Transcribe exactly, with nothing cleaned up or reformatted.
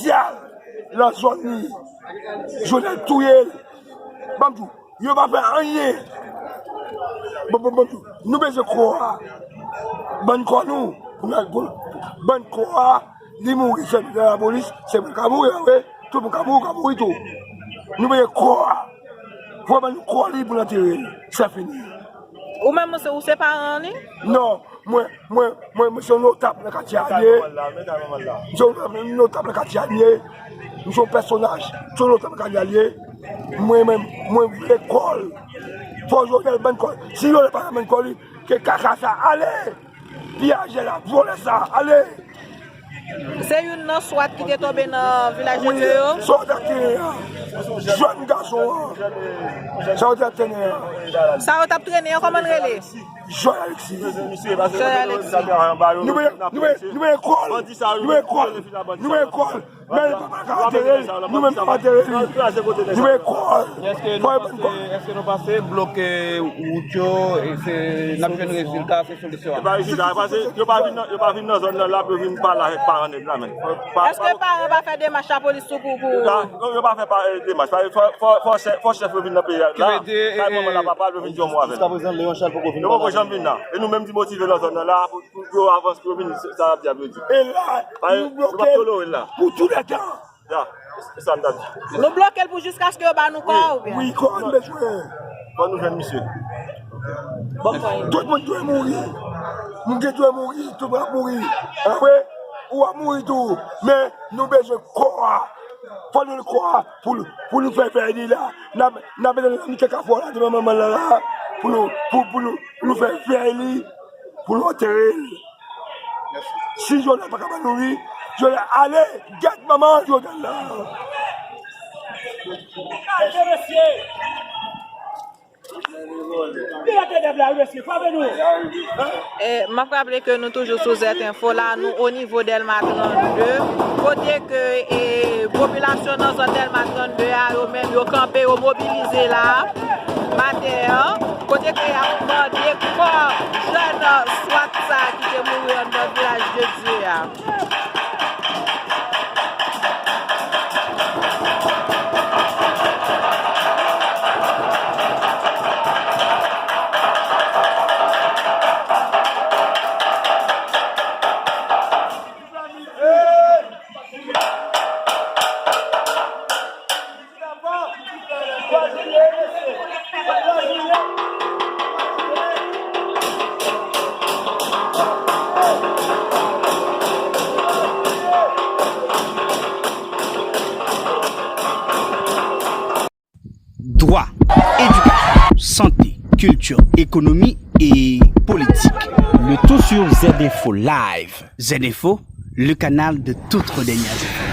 Sosyal nan zòn li. Jovenel touye l. Ban m di w, yo pa fè anyen. Bon, bon, bon, nou bezwen kò a. Ban n kò nou. Pou n al, pou, ban n kò a. Li mouri, se nan lapolis, se moun ka mouri, wi. Tout moun ka mouri, ka mouri tou. Nou bezwen kò a. Fò ban nou kò li pou n antere l. Se fini. Ou menm, ou se, ou se paran li? Non, mwen, mwen, mwen, mwen se yon notab nan katye a m ye. Mwen se yon notab nan katye a m ye. Mwen se yon pèsonaj, mwen se yon notab nan katye a m ye. Mwen menm, mwen vle kò l. Fò Jovenel ban kò l. Si Jovenel pa ban kò li, ke kaka sa ale. Piyajè la, vòlè sa, ale. Se youn nan swat ki te tonbe nan Vilaj de Dye yo? Sa w t ap trennen an. Jèn gason an. Sa w t ap trennen an. Sa yo t ap trennen an, kòman l rele? Joy Alexis. Joy Alexis. Nou mete, nou mete, nou mete kò l. Nou mete kò l. Nou mete kò l. Men li pa ka antere l. Nou menm nou pa antere li. Nou mete kò l. Fò yo ban kò l. Èske nou pase bloke wout yo, e se, n ap jwenn rezilta, se solisyon an? E pa rezilta, paske yo pa vin nan, yo pa vin nan zòn nan la pou yo vin pale avèk paran nèg la, men. Èske paran pa fè demach lapolis tou pou, pou... Yo pa fè pa, eh, demach. Fò, fò, fò chèf, fò chèf yo vin nan peyi a la. Kay manman la, papa l, yo vin di yon mo avè l. Jiskaprezan, Leon Charles poko vin pale avè nou. Yo poko janm vin la. E nou menm ki motive nan zòn nan la, pou, pou yo avanse, pou yo vin, sa ap di ap yo di. E la, nou bloke l pou tout le tan. Ya, e sa m t ap di. Nou bloke l pou jiskaske yo ba nou kò a, oubyen? Wi, kò a nou bezwen. Fò nou jwenn misye. Tout moun dwe mouri. Moun ki dwe mouri, tout moun ap mouri. Anpre, ou ap mouri tou. Men, nou bezwen kò a. Fò nou kò a pou, pou nou fè vèy li la. N ap, n ap mete l nan mitan kafou a la, devan manman l la, pou nou, pou, pou nou, pou nou fè vèy li, pou nou antere l. Si Jovenel pa ka ban nou li, Jovenel ale, gèt manman Jovenel la. Mesye! Li rete dèb la, wi, mesye, frape nou! E, m ap raple ke nou toujou sou Z Info la, nou o nivo Dèlma trannde, kote ke, e, popilasyon nan zòn Dèlma trannde a, yo menm, yo kanpe, yo mobilize la, maten an, kote ke y ap mande kò jèn swat sa ki te mouri anndan Vilaj de Dye a. Dwa, edikasyon, sante, kilti, ekonomi e politik. Le tout sur Z Info Live. Z Info, le canal de toute dernière info.